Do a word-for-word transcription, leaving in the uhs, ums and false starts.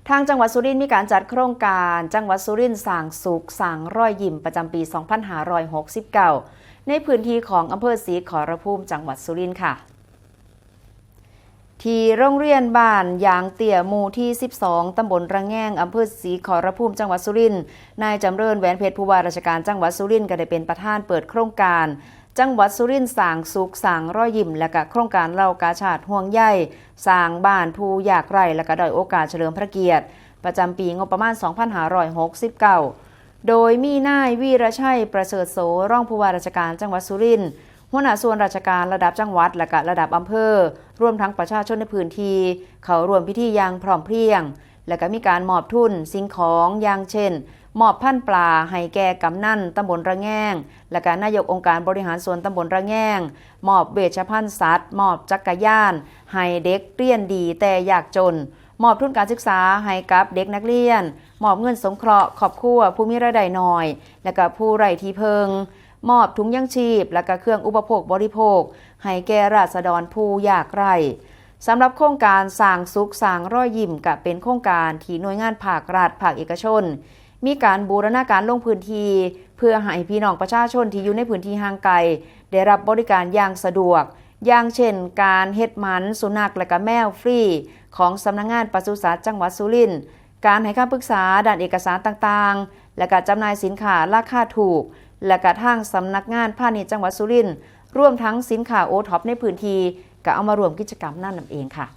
ทางจังหวัดสุรินทร์มีการจัดโครงการจังหวัดสุรินทร์สร้างสุขสร้างรอยยิ้มประจำปี สองพันห้าร้อยหกสิบเก้า ในพื้นที่ของอำเภอศรีขอรภูมิจังหวัดสุรินทร์ค่ะ ที่โรงเรียนบ้านยางเตี้ยหมู่ที่ สิบสอง ตำบลระแงง อำเภอศรีขอรภูมิจังหวัดสุรินทร์ นายจำเริญ แหวนเพชร ผู้ว่าราชการจังหวัดสุรินทร์ก็ได้เป็นประธานเปิดโครงการ จังหวัดสุรินทร์สร้างสุขสร้างรอยยิ้ม และก็โครงการเหล่ากาชาดห่วงใย สร้างบ้านผู้ยากไร้ และก็ด้อยโอกาสเฉลิมพระเกียรติ ประจำปีงบประมาณ สองพันห้าร้อยหกสิบเก้า โดยมีนายวีรชัย ประเสริฐโส รองผู้ว่าราชการจังหวัดสุรินทร์ หัวหน้าส่วนราชการระดับจังหวัด และก็ระดับอำเภอ รวมทั้งประชาชนในพื้นที่ เข้าร่วมพิธีอย่างพร้อมเพรียง และก็มีการมอบทุนสิ่งของอย่างเช่น มอบพันธุ์ปลาให้แก่กำนันตำบลระแงง และก็นายกองค์การบริหารส่วนตำบลระแงง มอบเวชภัณฑ์สัตว์ มอบจักรยาน ให้เด็กเรียนดีแต่ยากจน มอบทุนการศึกษาให้กับเด็กนักเรียน มอบเงินสงเคราะห์ครอบครัวผู้มีรายได้น้อย และก็ผู้ไร้ที่เพิ่ง มอบถุงยังชีพ และก็เครื่องอุปโภคบริโภค ให้แก่ราษฎรผู้ยากไร้ สำหรับโครงการสร้างสุขสร้างรอยยิ้มก็เป็นโครงการที่หน่วยงานภาครัฐ ภาคเอกชน มีการบูรณาการลงพื้นที่ เพื่อให้พี่น้องประชาชนที่อยู่ในพื้นที่ห่างไกล ได้รับบริการอย่างสะดวก อย่างเช่น การเฮ็ดหมันสุนัขและก็แมวฟรี ของสำนักงานปศุสัตว์จังหวัดสุรินทร์ การให้คำปรึกษาด้านเอกสารต่างๆ และก็จำหน่ายสินค้าราคาถูก และก็ทางสำนักงานพาณิชย์จังหวัดสุรินทร์ รวมทั้งสินค้าโอท็อปในพื้นที่ ก็เอามาร่วมกิจกรรมนั่นนั่นเองค่ะ